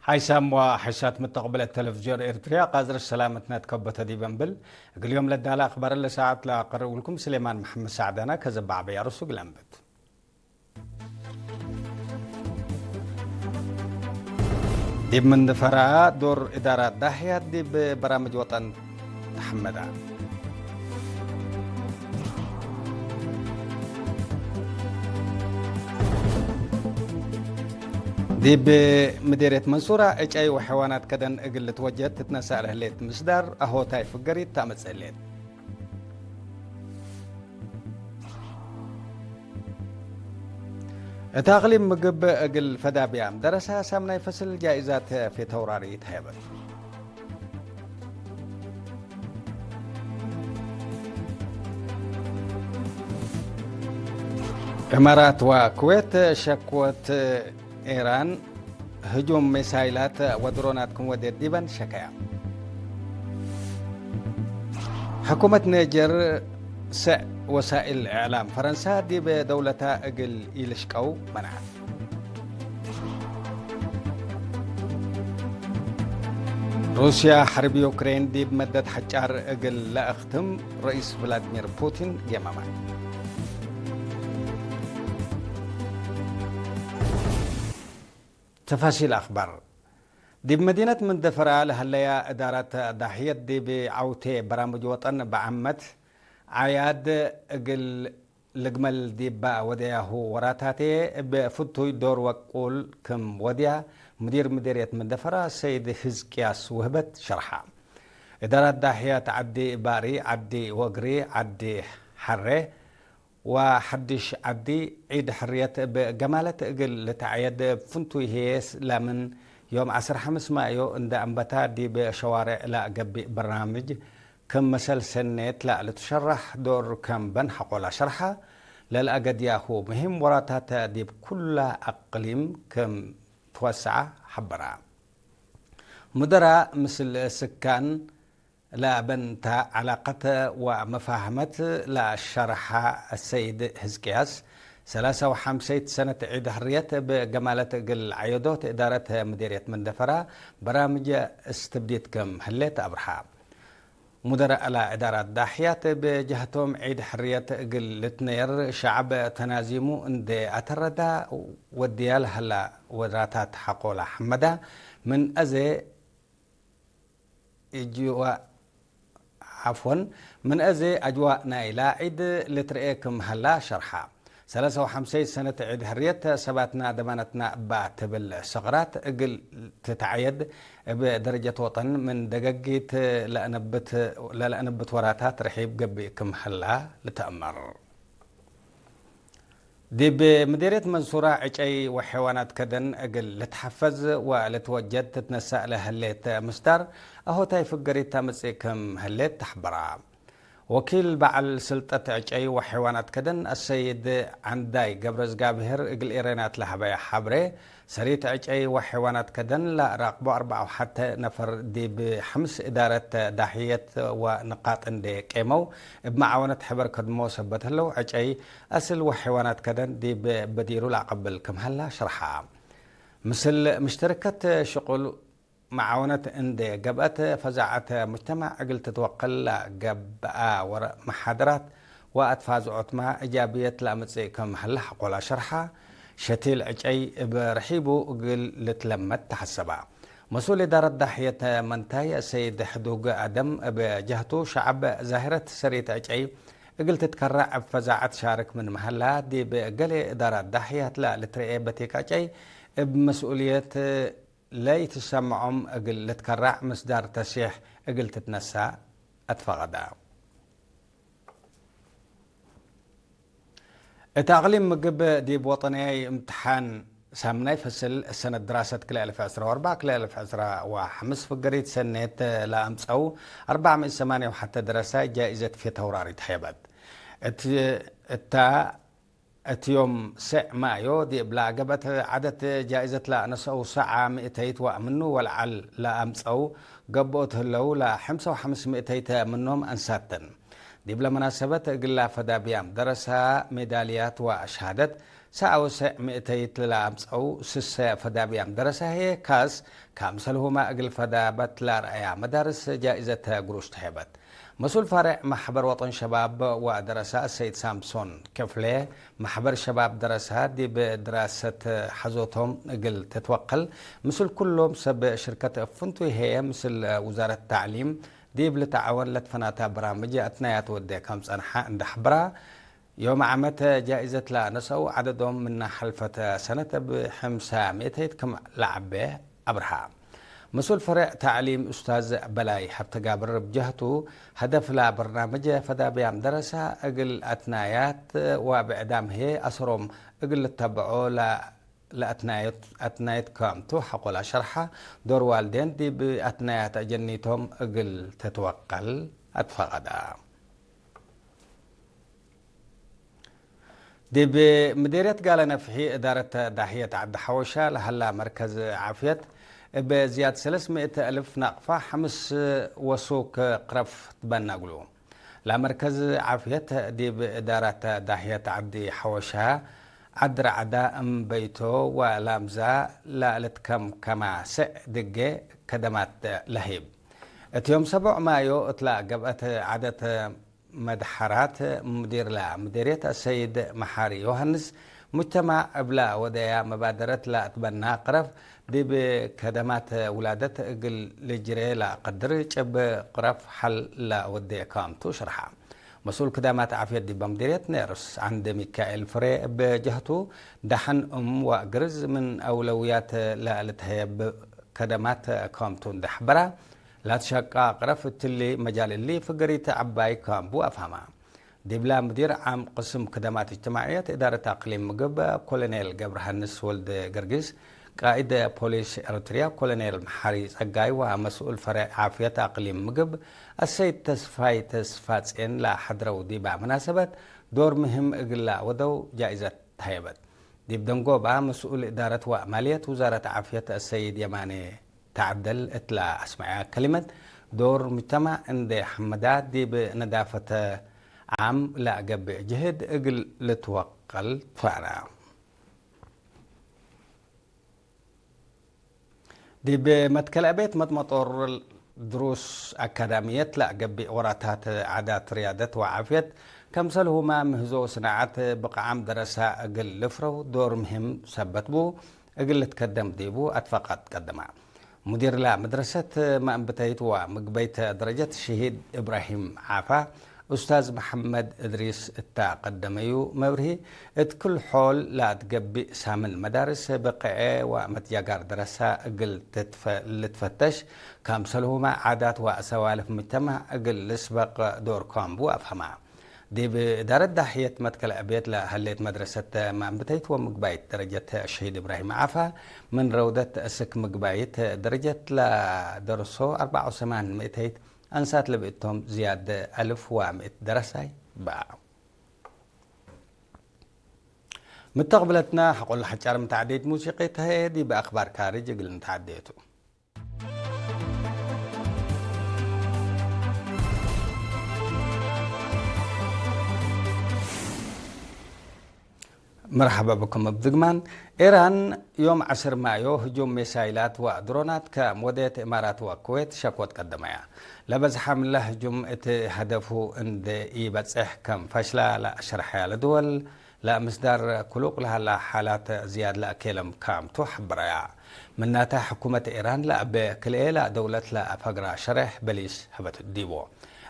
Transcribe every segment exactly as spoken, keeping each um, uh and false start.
ሓይሳም ወሐይሳት ምተቅብለት ተለፍዝዮን ኤርትርያ፣ ቃዝር ሰላመትነ ትከበተ ዲበ እንብል፣ እግል ዮም ለዳለ አክባር ለሰዓት ለአቀርብ እግልኩም ስሌማን መሐመድ ሳዕዳና ከዘባዕ በያሩሱ እግል አንብት። ዲብ ምንደፈራ ዶር እዳራት ዳህያት ዲብ በራምጅ ወጠን ተሐመዳ። ዲብ ምዴርየት መንሱራ ዕጨይ ወሐይዋናት ከደን እግል ልትወጀድ ትትነሳእ ለህሌት ምስዳር አሆታይ ፍገሪት ተአመጽእ ህሌት። እት አቅሊም ምግብ እግል ፈዳብያም ደረሳ ሳምናይ ፈስል ጃኢዛት ፌተውራሪ ተሀየበት። እማራት ወኩዌት ሸክወት ኤራን ህጁም ሚሳይላት ወድሮናት ክም ወዴት ዲበን ሸከያ። ሕኩመት ኔጀር ሰዕ ወሳኢል እዕላም ፈረንሳ ዲብ ደውለታ እግል ኢልሽቀው መንዐት። ሩስያ ሐርብ ዩክሬን ዲብ መደት ሐጫር እግል ለአክትም ረኢስ ቭላድሚር ፑቲን ጌማማት። ተፋሲል አክባር። ዲብ መዲነት መንደፈራ ለሀለያ እዳራት ዳሕየት ዲብ ዐውቴ በራምጅ ወጠን በዐመት ዓያድ እግል ልግመል ዲባ ወደያሁ ወራታቴ እብ ፍቱይ ዶር ወቁል ክም ወድያ ሙዲር ምዴርየት መንደፈራ ሰይድ ህዝቅያስ ውህበት ሸርሐ። እዳራት ዳሕያት ዐዲ ባሪ፣ ዐዲ ወግሪ፣ ዐዲ ሐሬ፣ ወሐዲሽ ዐዲ ዒድ ሕርየት እብ ገማለት እግል ልትዐየድ እብ ፍንቱይ ህዬ፣ ላምን ዮም ዐስር ሐምስ ማዮ እንደ አንበታ ዲብ ሸዋሬዕ ለአገብእ በርናምጅ ክም መሰል ሰኔት ለልትሸራሕ ዶር ከም በን ሐቆላ ሸርሐ። ለልአገድያሁ ምህም ወራታት ዲብ ኩላ አቅሊም ክም ትወሰዐ ሐበራ። ሙደራ ምስል ስካን ለበንታ ዐላቀት ወመፋህመት ለሸርሐ ሰይድ ህዝቅያስ፣ ሰላሳ ወሐምሰይት ሰነት ዒድ ሕርየት እብ ገማለት እግል ዐየዶት እዳረት ምዴርየት መንደፈራ በራምጅ እስትብዲት ክም ህሌት አብርሃ። ሙደራእ ለእዳራት ዳሕያት እብ ጀህቶም ዒድ ሕርየት እግል ልትነየር ሸዐብ ተናዚሙ እንዴ አተረዳ ወድያ ለሀላ ወራታት ሐቆ ለሐመዳ ምን አዜ እጅዋ፣ ዐፍወን፣ ምን አዜ አጅዋእ ናይላ ዒድ ልትርኤ ክም ሀላ ሸርሐ። ሰለሰ ወሐምሰይ ሰነት ዒድ ሕርየት ሰባትና ደማነትና እባ ትብል ሰቅራት እግል ትትዐየድ እብ ደረጀት ወጠን ምን ደገጊት ለአነብት፣ ለለአነብት ወራታት ርሒብ ገብእ ክም ሀላ ልትአመር። ዲብ ምዴርየት መንሱራ ዕጨይ ወሐይዋናት ከደን እግል ልትሐፈዝ ወልትወጀድ ትትነሳእ ለህሌት ምስዳር፣ አሆታይ ፍገሪት ተአምጽእ ክም ህሌት ተሐበራ። ወኪል በዐል ስልጠት ዕጨይ ወሐይዋናት ከደን አሰይድ ዐንዳይ ገብረዝጋብሄር እግል ኤረናት ለሀበየ ሐብሬ፣ ሰሪት ዕጨይ ወሐይዋናት ከደን ለአራቅቦ አርበዕ ወሐተ ነፈር ዲብ ሐምስ እዳረት ዳህየት ወንቃጥ እንዴ ቄመው፣ እብ መዓወነት ሕበር ከድሞ ሰበት ህለው፣ ዕጨይ፣ አስል ወሐይዋናት ከደን ዲብ በዲሩ ለአቀብል ክም ሀላ ሸርሐ። ምስል ምሽተርከት ሽቁል መዓወነት እንዴ ገብአት፣ ፈዛዐት ሙጅተማዕ እግል ትትወቀል ለገብአ ወረ መሓደራት ወአትፋዝዖትመ እጃብየት ለአምጽእ ክም ሀለ ሐቆላ ሸርሐ። ሸቲል ዕጨይ እብ ርሒቡ እግል ልትለመድ ተሐሰበ። መስኡል እዳረት ዳሕየት መንታይ ሰይድ ሕዱግ አደም እብ ጀህቱ፣ ሸዐብ ዛህረት ሰሪት ዕጨይ እግል ትትከረዕ እብ ፈዛዐት ሻርክ ምን መሀላ፣ ዲብ ገሌ እዳራት ዳሕያት ለልትረኤ በቲክ ዕጨይ እብ መስኡልየት ለኢትሰመዖም እግል ልትከራዕ ምስዳር ተስሒሕ እግል ትትነሳእ አትፈቀደ። እት አቅሊም ምግብ ዲብ ወጠንያይ እምትሓን ሳምናይ ፈስል ሰነት ድራሰት ክልኤ አልፍ ዕስራ ወአርበዕ ክልኤ አልፍ ዕስራ ወሐምስ ፍገሪት ሰኔት ለአምጸው አርበዕ ምእት ሰማንያ ወሐተ ደረሳይ ጃኢዘት ፌተውራሪ ተሀየበት። እት-፣ እታ እት ዮም ሰዕ ማዮ ዲብ ለገብአት ዐደት ጃኢዘት ለአነሰው ሰዓ ምእተይት ወምኑ ወለዐል ለአምጸው ገብኦት ህለው፣ ለሐምሳ ወሐምስ ምእተይት ምኖም አንሳት ተን። ዲብለ መናሰበት እግላ ፈዳብያም ደረሳ ሜዳልያት ወሸሃደት ሰአወሰዕ ምእተይት ለአምጸው ስሰ ፈዳብያም ደረሳ ህዬ ካስ ካምሰልሁመ እግል ፈዳበት ለአርአያ መዳርስ ጃኢዘት ግሩሽ ተሄበት። መስኡል ፋሬዕ መሕበር ወጠን ሸባብ ወደረሳ ሰይድ ሳምሶን ክፍሌ፣ መሕበር ሸባብ ደረሳ ዲብ ድራሰት ሐዞቶም እግል ትትወቀል፣ ምስል ኩሎም ሰብ ሽርከት እፍንቱ ህዬ ምስል ውዛረት ተዕሊም ዲብ ልትዓወን ለትፈናታ በራምጅ አትናያት ወዴ ከም ጸንሐ እንደ ሐብራ፣ ዮም ዓመት ጃኢዘት ለነሰአው ዐደዶም ምነ ሐልፈት ሰነት እብ ሕምሳ ምእተይት ክም ለዐቤ አብርሃ። መስኡል ፈሬዕ ተዕሊም ኡስታዝ በላይ ሀብተጋብር እብ ጀህቱ፣ ሀደፍ ለበርናምጅ ፈዳብያም ደረሳ እግል አትናያት ወብዕዳም ህዬ አሰሮም እግል ልተብዖ ለ-፣ ለአትናየት፣ አትናየት ክምቱ ሐቆ ለሸርሐ፣ ዶር ዋልዴን ዲብ አትናያት አጀኒቶም እግል ትትወቀል አትፈቀደ። ዲብ ምዴርየት ጋለ ነፍሒ እዳረት ዳህየት ዐዲ ሐወሻ ለሀላ መርከዝ ዓፍየት፣ እብ ዝያድ ሰለስ ምእት አልፍ ናቅፋ ሐምስ ወሱክ ቅረፍ ትበነ እግሉ። ለመርከዝ ዓፍየት ዲብ እዳረት ዳህየት ዐዲ ሐወሻ፣ ዐድ ረዐዳ፣ እምበይቶ ወላምዛ ለልትከምከማ ስዕ ድጌ ከደማት ለህይብ። እት ዮም ሰቦዕ ማዮ እትላ ገብአት ዐደት መድሐራት፣ ሙዲር ለምዴርየት አሰይድ መሓሪ ዮሐንስ፣ ሙጅተማዕ እብላ ወደያ መባደረት ለአትበና ቅረፍ፣ ዲብ ከደማት ውላደት እግል ልጅሬ ለአቀድር ጭብ ቅረፍ ሐል ለወዴ ክምቱ ሽርሐ። መስኡል ክዳማት ዓፍየት ዲብ መምዴርየት ኔርስ ዐንድ ሚካኤል ፍሬ እብ ጀህቱ፣ ደሐን እም ወግርዝ ምን አውለውያት ለልትሀየብ ከደማት ክምቱ እንደ ሐበራ፣ ለትሸቃ ቅረፍ እትሊ መጃል እሊ ፍገሪት ዐባይ ክም ቡ አፍሀማ። ዲብላ ሙዲር ዓም ቅስም ክደማት እጅትማዕየት እዳረት አቅሊም ምግብ ኮሎኔል ገብረሃንስ ወልደ ገርጊስ፣ ቃኢድ ፖሊስ ኤረትርያ ኮሎኔል መሓሪ ጸጋይ ወመስኡል ፈሬዕ ዓፍየት አቅሊም ምግብ አሰይድ ተስፋይ ተስፋጼን ለሐድረው ዲባ መናሰበት ዶር ምህም እግላ ወደው ጃኢዘት ተሀየበት። ዲብ ደንጎባ መስኡል እዳረት ወማልየት ውዛረት ዓፍየት አሰይድ የማኔ ተዐደል እትለ አስመዐ ከሊመት፣ ዶር ሙጅተማዕ እንዴ ሐመዳ ዲብ ነዳፈተ ዓም ለአገብእ ጅህድ እግል ልትወቀል ትፈአነ። ዲብ መትከል አቤት መጥመጦር ድሩስ አካዳምየት ለአገብእ ወራታት ዓዳት ርያደት ወዓፍየት፣ ከምሰልሁመ ምህዞ ስናዐት ብቅዓም ደረሳ እግል ልፍረው ዶር ምህም ሰበት ቡ። እግል ልትከደም ዲቡ አትፈቃት ቀደማ። ሙዲር ለመድረሰት መአንብተይት ወምግበይት ደረጀት ሽሂድ እብራሂም ዓፋ፣ ኡስታዝ መሐመድ እድሪስ እተ ቀደመዩ መብርሂ፣ እት ክል ሖል ለአትገብእ ሳምን መዳርስ ብቅዔ ወመትጃጋር ደረሳ እግል ትትፈ-፣ ልትፈተሽ፣ ከምሰልሁመ ዓዳት ወአሰዋልፍ ሙጅተማዕ እግል ልስበቅ ዶር ክም ቡ አፍሀማ። ዲብ እዳረት ዳሕየት መትከል አቤት ለሀሌት መድረሰት መአንብተይት ወምግባይት ደረጀት ሽሂድ እብራሂም ዓፋ፣ ምን ረውደት እስክ ምግባይት ደረጀት ለደርሶ አርበዕ ወሰማን ምእተይት አንሳት ለብእቶም ዝያድ አልፍ ወምእት ደረሳይ በአ። ምተቅብለትና ሐቆለ ሐጫር ምተዓደይት ሙሲቂት ህዬ ዲብ አክባር ካርጅ እግል ንተዓደየቱ። መርሐባ ብኩም እብ ድግማን። ኢራን ዮም ዐስር ማዮ ህጁም ሚሳይላት ወድሮናት ከም ወዴት እማራት ወኩዌት ሸኮት ቀደመያ። ለበዝሐ ምለ ህጁም እት ሀደፉ እንዴ ኢበጽሕ ከም ፈሽላ ለአሸርሐያ ለድወል፣ ለምስዳር ክሉቅ ለሀላ ሓላት ዝያድ ለአኬለም ካምቱ ሐበረያ። ምናተ ሕኩመት ኢራን ለአበ ክልኤ ለደውለት ለአፈግራ ሸሬሕ በሊስ ሀበት ዲቦ።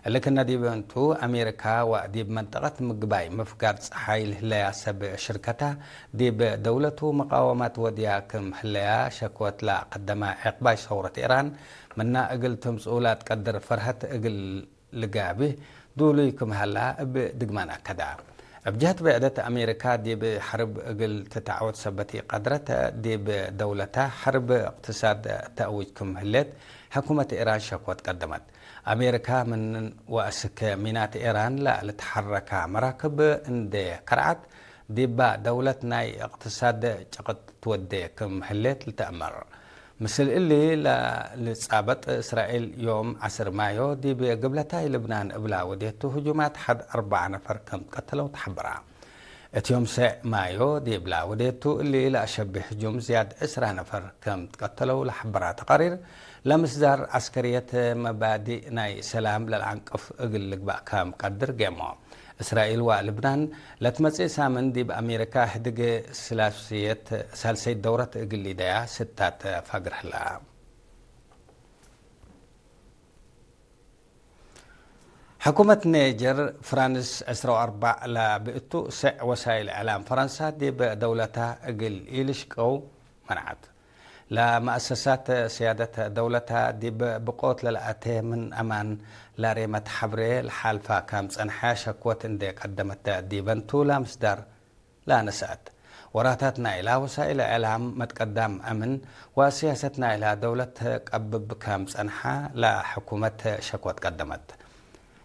እሊ ክነ ዲብ እንቱ፣ አሜሪካ ወዲብ መንጠቀት ምግባይ ምፍጋር ጸሓይ ለህለያ ሰብ ሽርከታ፣ ዲብ ደውለቱ መቃወማት ወድያ ክም ህለያ ሸክወት ለአቀደመ ዔቅባይ ሰውረት ኢራን፣ ምና እግል ትምጽኡ ለአትቀድር ፈርሀት እግል ልጋብህ ዱሉይ ክም ሀላ እብ ድግማን አከዳ። እብ ጀህት ብዕደት፣ አሜሪካ ዲብ ሐርብ እግል ትትዐወት ሰበት ኢቀድረት፣ ዲብ ደውለታ ሐርብ እቅትሳድ ተእውጅ ክም ህሌት ሕኩመት ኢራን ሸክወት ቀደመት። አሜሪካ ምን ወአስክ ሚናት ኢራን ለልትሐረካ መራክብ እንዴ ከርዐት፣ ዲባ ደውለት ናይ እቅትሳድ ጭቅት ትወዴ ክም ህሌት ልትአመር። ምስል እሊ ለልጻበጥ፣ እስራኤል ዮም ዐስር ማዮ ዲብ ግብለታይ ልብናን እብላ ወዴቱ ህጁማት ሐድ አርበዕ ነፈር ከም ትቀተለው ተሐበራ። እት ዮም ሰዕ ማዮ ዲብላ ወዴቱ እሊ ለአሸብህ ህጁም ዝያድ ዕስራ ነፈር ከም ትቀተለው ለሐበራ ተቃሪር፣ ለምስዳር ዐስከርየት መባዲእ ናይ ሰላም ለልአንቅፍ እግል ልግባእ ከም ቀድር ጌሞ። እስራኤል ወልብናን ለትመጽእ ሳምን ዲብ አሜሪካ ህድግ ስላስየት ሳልሰይት ደውረት እግል ሊደያ ስታት ፋግር ህላ። ሕኩመት ኔጀር ፍራንስ ዕስራ ወአርበዕ ለብእቱ ሰዕ ወሳይል እዕላም ፈረንሳ ዲብ ደውለታ እግል ኢልሽቀው መንዐት። ለመአሰሳት ስያደት ደውለታ ዲብ ብቆት ለለአቴ ምን አማን ላሬመት ሐብሬ ለሓልፋ ከም ጸንሐ ሸክወት እንዴ ቀደመት ዲበንቱ ለምስዳር ለአነሰአት። ወራታት ናይላ ወሳኢል እዕላም መትቀዳም አምን ወሲያሰት ናይላ ደውለት ቀብብ ከም ጸንሐ ለሕኩመት ሸክወት ቀደመት።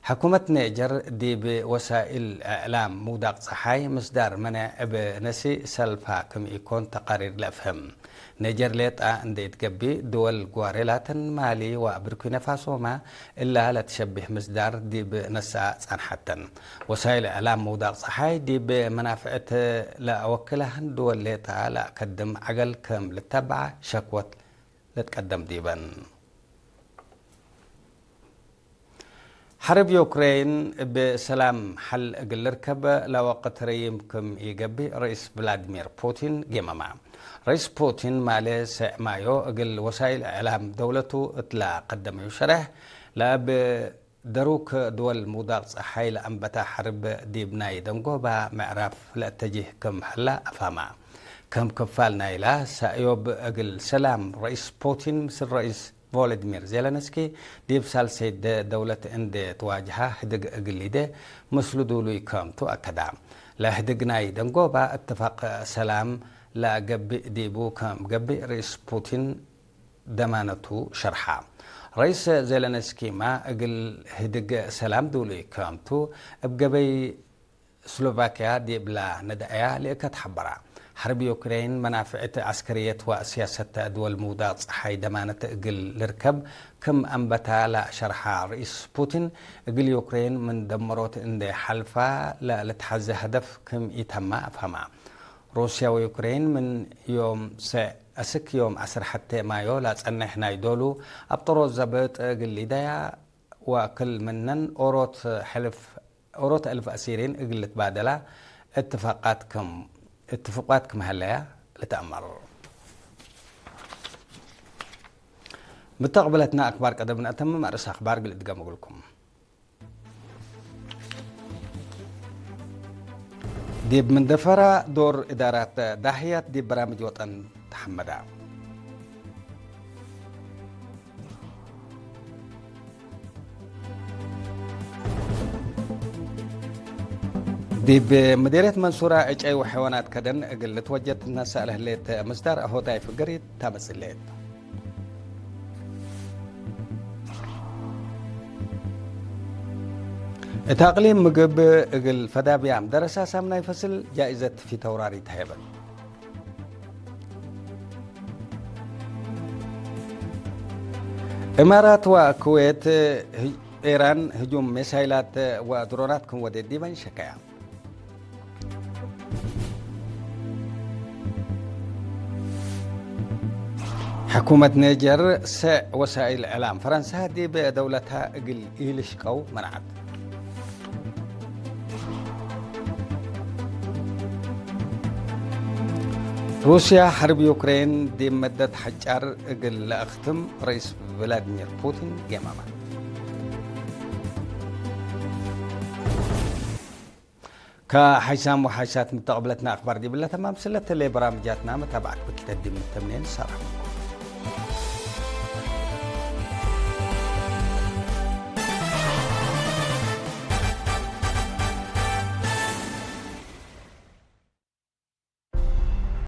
ሕኩመት ኔጀር ዲብ ወሳኢል እዕላም ምውዳቅ ጸሓይ ምስዳር መነ እብ ነሲ ሰልፋ ክም ኢኮን ተቃሪር ለአፍህም። ኔጀር ሌጣ እንዴ ኢትገቢ ድወል ግዋሬ ላተን ማሊ ወቡርኪነ ፋሶማ እላ ለትሸቢህ ምስዳር ዲብ ነስአ ጸንሐተን። ወሳይል እዕላም ምውዳቅ ጸሓይ ዲብ መናፍዕት ለአወክላህን ድወል ሌጣ ለአከድም ዐገል ክም ልተበዐ ሸክወት ልትቀደም ዲበን። ሐርብ ዩክሬን እብ ሰላም ሐል እግል ልርከብ ለወቅት ረዪም ክም ኢገብእ ርኢስ ቭላድሚር ፑቲን ጌመመ። ርኢስ ፑቲን ማሌ ሰዕ ማዮ እግል ወሳይል እዕላም ደውለቱ እትለ ቀደመዩ ሸሬሕ፣ ለእብ ደሩክ ድወል ምውዳቅ ጸሓይ ለአንበተ ሐርብ ዲብ ናይ ደንጎባ ምዕራፍ ለአተጅህ ክም ሀላ አፋማ። ከም ክፋል ናይላ ሰእዮብ እግል ሰላም፣ ርኢስ ፑቲን ምስል ርኢስ ቮሎዲሚር ዜለንስኪ ዲብ ሳልሰይት ደውለት እንዴ ትዋጅሃ ህድግ እግል ሊዴ ምስሉ ዱሉይ ከም ቱ አከዳ። ለህድግ ናይ ደንጎባ እትፋቅ ሰላም ለገብእ ዲቡ ከም ገብእ ርኢስ ፑቲን ደማነቱ ሸርሐ። ርኢስ ዜለንስኪማ እግል ህድግ ሰላም ዱሉይ ከም ቱ እብ ገበይ ስሎቫክያ ዲብላ ነድአያ ልእከት ሐበራ። ሐርብ ዩክሬን መናፍዕት ዐስከርየት ወሲያሰት ድወል ምውዳቅ ጸሓይ ደማነት እግል ልርከብ ክም አንበታ ለሸርሐ ርኢስ ፑቲን፣ እግል ዩክሬን ምን ደመሮት እንዴ ሐልፋ ለልትሐዜ ሀደፍ ክም ኢተማ አፍሀማ። ሩስያ ወዩክሬን ምን ዮም ሰዕ አስክ ዮም ዐስር ሐቴ ማዮ ለጸንሕ ናይ ዶሉ አብጠሮት ዘብጥ እግል ሊደያ ወክል ምነን ኦሮት ሕልፍ ኦሮት አልፍ አሲሪን እግል ልትባደላ እትፋቃት ክም፣ እትፍቋት ክም ሀለያ ልትአመር። ምተቅብለትና አክባር ቀደም ነአተምም፣ አርእስ አክባር እግል እድገም እግልኩም። ዲብ ምንደፈራ ዶር እዳራት ዳህያት ዲብ በራምጅ ወጠን ተሐመዳ። ዲብ ምዴርየት መንሱራ ዕጨይ ወሐይዋናት ከደን እግል ልትወጀድ ትነሰእ ለህሌት ምስዳር አሆታይ ፍገሪት ታመጽሌት። እት አቅሊም ምግብ እግል ፈዳብያም ደረሳ ሳምናይ ፈስል ጃኢዘት ፊተውራሪ ተሀየበት። እማራት ወኩዌት፣ ኤራን ህጁም ሜሳይላት ወድሮናት ክም ወዴት ዲበን ሸከያ። ሕኩመት ኔጀር ሰዕ ወሳኢል እዕላም ፈረንሳ ዲብ ደውለታ እግል ኢልሽቀው መናዐት። ሩስያ ሐርብ ዩክሬን ዲብ መደት ሐጫር እግል ለአክትም ርኢስ ቭላድሚር ፑቲን ጌማመ። ከሐይሳም ወሐይሳት ምተቅብለትና አክባር ዲብለ ተማም ስለተሌ በራምጃትና መታብዐት በኪተ ዲብ ምተምኔን ሰላም።